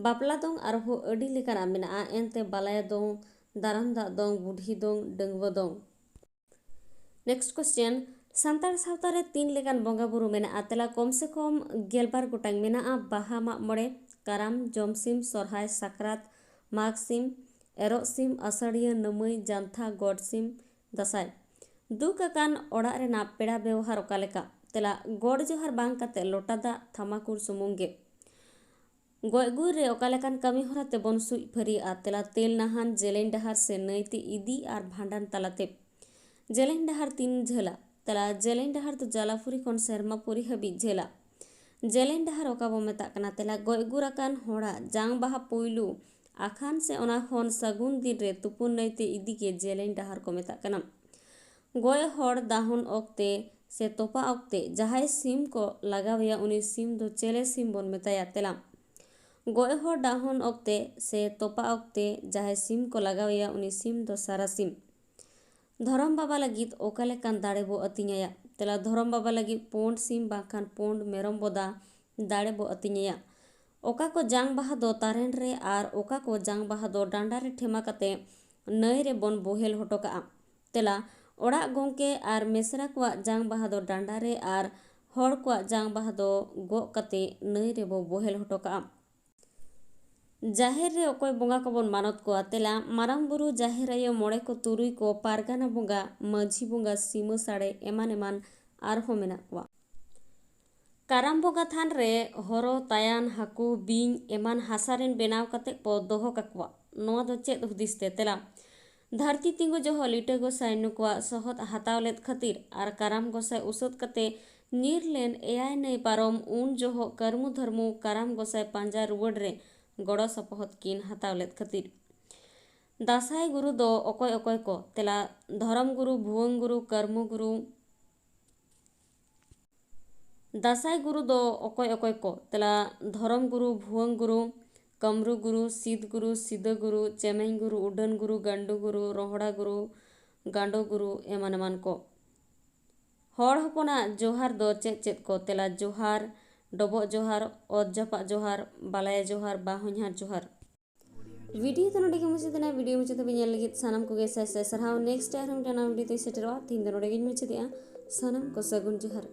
ᱵᱟᱯᱞᱟ ᱫᱚᱝ ᱟᱨᱦᱚᱸ ᱟᱹᱰᱤ ᱞᱮᱠᱟᱱᱟᱜ ᱢᱮᱱᱟᱜᱼᱟ, ᱮᱱᱛᱮ ᱵᱟᱞᱟᱭᱟ ᱫᱚᱝ, ᱫᱟᱨᱟᱢ ᱫᱟᱜ ᱫᱚᱝ, ᱵᱩᱰᱷᱤ ᱫᱚᱝ, ᱰᱟᱺᱜᱩᱣᱟᱹ ᱫᱚᱝ᱾ Next question, ᱥᱟᱱᱛᱟᱲ ᱥᱟᱶᱛᱟ ᱨᱮ ᱛᱤᱱ ᱞᱮᱠᱟᱱ ᱵᱚᱸᱜᱟ ᱵᱩᱨᱩ ᱢᱮᱱᱟᱜᱼᱟ? ᱛᱮᱞᱟ, ᱠᱚᱢ ᱥᱮ ᱠᱚᱢ ᱜᱮᱞᱵᱟᱨ ᱜᱚᱴᱟᱝ ᱢᱮᱱᱟᱜᱼᱟ᱾ ᱵᱟᱦᱟ, ᱢᱟᱜ ᱢᱚᱬᱮ, ᱠᱟᱨᱟᱢ, ᱡᱚᱢ ᱥᱤᱢ, ᱥᱚᱨᱦᱟᱭ, ᱥᱟᱠᱨᱟᱛ, ᱢᱟᱜᱽ ᱥᱤᱢ, ᱮᱨᱚᱜ ᱥᱤᱢ, ᱟᱥᱟᱲᱤᱭᱟᱹ, ᱱᱟᱹᱢᱟᱹᱭ, ᱡᱟᱱᱛᱷᱟ, ᱜᱚᱰ ᱥᱤᱢ, ᱫᱟᱸᱥᱟᱭ᱾ ᱫᱩᱠ ᱟᱠᱟᱱ ᱚᱲᱟᱜ ᱨᱮᱱᱟᱜ ᱯᱮᱲᱟ ᱵᱮᱣᱦᱟᱨ ᱚᱠᱟ ᱞᱮᱠᱟ? ᱛᱮᱞᱟ, ᱜᱚᱰ ᱡᱚᱦᱟᱨ ᱵᱟᱝ ᱠᱟᱛᱮ ᱞᱚᱴᱟ ᱫᱟᱜ ᱛᱷᱟᱢᱟᱠᱩᱨ ᱥᱩᱢᱩᱝ ᱜᱮ᱾ ᱜᱚᱡ ᱜᱩᱨ ᱨᱮ ᱚᱠᱟ ᱞᱮᱠᱟᱱ ᱠᱟᱹᱢᱤ ᱦᱚᱨᱟ ᱛᱮᱵᱚᱱ ᱥᱩᱡ ᱯᱷᱟᱹᱨᱤᱭᱟᱜᱼᱟ? ᱛᱮᱞᱟ, ᱛᱮᱞ ᱱᱟᱦᱟᱱ, ᱡᱮᱞᱮᱧ ᱰᱟᱦᱟᱨ ᱥᱮ ᱱᱟᱹᱭᱛᱮ ᱤᱫᱤ ᱟᱨ ᱵᱷᱟᱸᱰᱟᱱ ᱛᱟᱞᱟᱛᱮ᱾ ᱡᱮᱞᱮᱧ ᱰᱟᱦᱟᱨ ᱛᱤᱱ ᱡᱷᱟᱹᱞᱟ? ᱛᱮᱞᱟ, ᱡᱮᱞᱮᱧ ᱰᱟᱦᱟᱨ ᱫᱚ ᱡᱟᱞᱟᱯᱩᱨᱤ ᱠᱷᱚᱱ ᱥᱮᱨᱢᱟᱯᱩᱨᱤ ᱦᱟᱹᱵᱤᱡ ᱡᱷᱟᱹᱞᱟ᱾ ᱡᱮᱞᱮᱧ ᱰᱟᱦᱟᱨ ᱚᱠᱟ ᱵᱚ ᱢᱮᱛᱟᱜ ᱠᱟᱱᱟ? ᱛᱮᱞᱟ, ᱜᱚᱡ ᱜᱩᱨ ᱟᱠᱟᱱ ᱦᱚᱲᱟᱜ ᱡᱟᱝ ᱵᱟᱦᱟ ᱯᱩᱭᱞᱩ ᱟᱠᱷᱟᱱ ᱥᱮ ᱚᱱᱟ ᱠᱷᱚᱱ ᱥᱟᱹᱜᱩᱱ ᱫᱤᱱ ᱨᱮ ᱛᱩᱯᱩᱱ ᱱᱟᱹᱭᱛᱮ ᱤᱫᱤ ᱜᱮ ᱡᱮᱞᱮᱧ ᱰᱟᱦᱟᱨ ᱠᱚ ᱢᱮᱛᱟᱜ ᱠᱟᱱᱟ᱾ ᱜᱚᱡ ᱦᱚᱲ ᱫᱟᱦᱚᱱ ᱚᱠᱛᱮ ᱥᱮ ᱛᱚᱯᱟ ᱚᱠᱛᱮ ᱡᱟᱦᱟᱸᱭ ᱥᱤᱢ ᱠᱚ ᱞᱟᱜᱟᱣᱮᱭᱟ, ᱩᱱᱤ ᱥᱤᱢ ᱫᱚ ᱪᱮᱞᱮ ᱥᱤᱢ ᱵᱚᱱ ᱢᱮᱛᱟᱭᱟ? ᱛᱮᱞᱟ, ᱜᱚᱡ ᱦᱚᱲ ᱫᱟᱦᱚᱱ ᱚᱠᱛᱮ ᱥᱮ ᱛᱚᱯᱟ ᱚᱠᱛᱮ ᱡᱟᱦᱟᱸᱭ ᱥᱤᱢ ᱠᱚ ᱞᱟᱜᱟᱣᱮᱭᱟ, ᱩᱱᱤ ᱥᱤᱢ ᱫᱚ ᱥᱟᱨᱟ ᱥᱤᱢ᱾ ᱫᱷᱚᱨᱚᱢ ᱵᱟᱵᱟ ᱞᱟᱹᱜᱤᱫ ᱚᱠᱟ ᱞᱮᱠᱟᱱ ᱫᱟᱲᱮ ᱵᱚ ᱟᱹᱛᱤᱧᱟᱭᱟ? ᱛᱮᱞᱟ, ᱫᱷᱚᱨᱚᱢ ᱵᱟᱵᱟ ᱞᱟᱹᱜᱤᱫ ᱯᱩᱸᱰ ᱥᱤᱢ ᱵᱟᱝᱠᱷᱟᱱ ᱯᱩᱸᱰ ᱢᱮᱨᱚᱢ ᱵᱚᱫᱟ ᱫᱟᱲᱮ ᱵᱚ ᱟᱹᱛᱤᱧᱟᱭᱟ᱾ ᱚᱠᱟ ᱠᱚ ᱡᱟᱝ ᱵᱟᱦᱟ ᱫᱚ ᱛᱟᱨᱮᱱ ᱨᱮ ᱟᱨ ᱚᱠᱟ ᱠᱚ ᱡᱟᱝ ᱵᱟᱦᱟ ᱫᱚ ᱰᱟᱸᱰᱟ ᱨᱮ ᱴᱷᱮᱢᱟ ᱠᱟᱛᱮ ᱱᱟᱹᱭ ᱨᱮᱵᱚᱱ ᱵᱚᱦᱮᱞ ᱦᱚᱴᱚ ᱠᱟᱜᱼᱟ? ᱛᱮᱞᱟ, ᱚᱲᱟᱜ ᱜᱚᱢᱠᱮ ᱟᱨ ᱢᱮᱥᱨᱟ ᱠᱚᱣᱟᱜ ᱡᱟᱝ ᱵᱟᱦᱟ ᱫᱚ ᱰᱟᱸᱰᱟ ᱨᱮ ᱟᱨ ᱦᱚᱲ ᱠᱚᱣᱟᱜ ᱡᱟᱝ ᱵᱟᱦᱟ ᱫᱚ ᱜᱚᱜ ᱠᱟᱛᱮ ᱱᱟᱹᱭ ᱨᱮᱵᱚ ᱵᱚᱦᱮᱞ ᱦᱚᱴᱚ ᱠᱟᱜᱼᱟ᱾ ᱡᱟᱦᱮᱨ ᱨᱮ ᱚᱠᱚᱭ ᱵᱚᱸᱜᱟ ᱠᱚᱵᱚᱱ ᱢᱟᱱᱚᱛ ᱠᱚᱣᱟ? ᱛᱮᱞᱟ, ᱢᱟᱨᱟᱝ ᱵᱩᱨᱩ, ᱡᱟᱦᱮᱨ ᱟᱭᱳ, ᱢᱚᱬᱮ ᱠᱚ ᱛᱩᱨᱩᱭ ᱠᱚ, ᱯᱟᱨᱜᱟᱱᱟ ᱵᱚᱸᱜᱟ, ᱢᱟᱹᱡᱷᱤ ᱵᱚᱸᱜᱟ, ᱥᱤᱢᱟᱹ ᱥᱟᱲᱮ, ᱮᱢᱟᱱ ᱮᱢᱟᱱ ᱟᱨᱦᱚᱸ ᱢᱮᱱᱟᱜ ᱠᱚᱣᱟ᱾ ᱠᱟᱨᱟᱢ ᱵᱚᱸᱜᱟ ᱛᱷᱟᱱ ᱨᱮ ᱦᱚᱨᱚ, ᱛᱟᱭᱟᱱ, ᱦᱟᱹᱠᱩ, ᱵᱤᱧ ᱮᱢᱟᱱ ᱦᱟᱥᱟ ᱨᱮᱱ ᱵᱮᱱᱟᱣ ᱠᱟᱛᱮ ᱠᱚ ᱫᱚᱦᱚ ᱠᱟᱠᱚᱣᱟ᱾ ᱱᱚᱣᱟ ᱫᱚ ᱪᱮᱫ ᱦᱩᱫᱤᱥ ᱛᱮ? ᱛᱮᱞᱟ, ᱫᱷᱟᱹᱨᱛᱤ ᱛᱤᱸᱜᱩ ᱡᱚᱦᱚᱜ ᱞᱤᱴᱟᱹ ᱜᱚᱸᱥᱟᱭ ᱱᱩᱠᱩᱣᱟᱜ ᱥᱚᱦᱚᱫ ᱦᱟᱛᱟᱣ ᱞᱮᱫ ᱠᱷᱟᱹᱛᱤᱨ ᱟᱨ ᱠᱟᱨᱟᱢ ᱜᱚᱸᱥᱟᱭ ᱩᱥᱟᱹᱫ ᱠᱟᱛᱮ ᱧᱤᱨ ᱞᱮᱱ ᱮᱭᱟᱭ ᱱᱟᱹᱭ ᱯᱟᱨᱚᱢ, ᱩᱱ ᱡᱚᱦᱚᱜ ᱠᱟᱹᱨᱢᱩ ᱫᱷᱟᱹᱨᱢᱩ ᱠᱟᱨᱟᱢ ᱜᱚᱸᱥᱟᱭ ᱯᱟᱸᱡᱟ ᱨᱩᱣᱟᱹᱲ ᱨᱮ ᱜᱚᱲᱚ ᱥᱚᱯᱚᱦᱚᱫ ᱠᱤᱱ ᱦᱟᱛᱟᱣ ᱞᱮᱫ ᱠᱷᱟᱹᱛᱤᱨ᱾ ᱫᱟᱸᱥᱟᱭ ᱜᱩᱨᱩ ᱫᱚ ᱚᱠᱚᱭ ᱚᱠᱚᱭ ᱠᱚ? ᱛᱮᱞᱟ, ᱫᱷᱚᱨᱚᱢ ᱜᱩᱨᱩ, ᱵᱷᱩᱣᱟᱹᱝ ᱜᱩᱨᱩ, ᱠᱟᱹᱨᱢᱩ ᱜᱩᱨᱩ᱾ ᱫᱟᱸᱥᱟᱭ ᱜᱩᱨᱩ ᱫᱚ ᱚᱠᱚᱭ ᱚᱠᱚᱭ ᱠᱚ? ᱛᱮᱞᱟ, ᱫᱷᱚᱨᱚᱢ ᱜᱩᱨᱩ, ᱵᱷᱩᱣᱟᱹᱝ ᱜᱩᱨᱩ, ᱠᱟᱹᱢᱨᱩ ᱜᱩᱨᱩ, ᱥᱤᱫ ᱜᱩᱨᱩ, ᱥᱤᱫᱟᱹ ᱜᱩᱨᱩ, ᱪᱮᱢᱮᱧ ᱜᱩᱨᱩ, ᱩᱰᱟᱹᱱ ᱜᱩᱨᱩ, ᱜᱟᱱᱰᱩ ᱜᱩᱨᱩ, ᱨᱚᱦᱚᱲᱟ ᱜᱩᱨᱩ, ᱜᱟᱸᱰᱚ ᱜᱩᱨᱩ, ᱮᱢᱟᱱ ᱮᱢᱟᱱ ᱠᱚ᱾ ᱦᱚᱲ ᱦᱚᱯᱚᱱᱟᱜ ᱡᱚᱦᱟᱨ ᱫᱚ ᱪᱮᱫ ᱪᱮᱫ ᱠᱚ? ᱛᱮᱞᱟ, ᱡᱚᱦᱟᱨ, ᱰᱚᱵᱚᱜ ᱡᱚᱦᱟᱨ, ᱚᱛ ᱡᱟᱯᱟᱜ ᱡᱚᱦᱟᱨ, ᱵᱟᱞᱟᱭᱟ ᱡᱚᱦᱟᱨ, ᱵᱟᱦᱚᱧᱦᱟᱨ ᱡᱚᱦᱟᱨ᱾ ᱵᱷᱤᱰᱤᱭᱳ ᱫᱚ ᱱᱚᱰᱮ ᱜᱮ ᱢᱩᱪᱟᱹᱫ ᱮᱱᱟ᱾ ᱵᱷᱤᱰᱤᱭᱳ ᱢᱩᱪᱟᱹᱫ ᱫᱷᱟᱹᱵᱤᱡ ᱧᱮᱞ ᱞᱟᱹᱜᱤᱫ ᱥᱟᱱᱟᱢ ᱠᱚᱜᱮ ᱥᱟᱭ ᱥᱟᱭ ᱥᱟᱨᱦᱟᱣ᱾ ᱱᱮᱠᱥᱴ ᱟᱨᱦᱚᱸ ᱢᱤᱫᱴᱟᱝ ᱱᱟᱣᱟ ᱵᱷᱤᱰᱤᱭᱳ ᱛᱮᱧ ᱥᱮᱴᱮᱨᱚᱜᱼᱟ᱾ ᱛᱮᱦᱮᱧ ᱫᱚ ᱱᱚᱰᱮ ᱜᱤᱧ ᱢᱩᱪᱟᱹᱫᱮᱜᱼᱟ᱾ ᱥᱟᱱᱟᱢ ᱠᱚ ᱥᱟᱹᱜᱩᱱ ᱡᱚᱦᱟᱨ᱾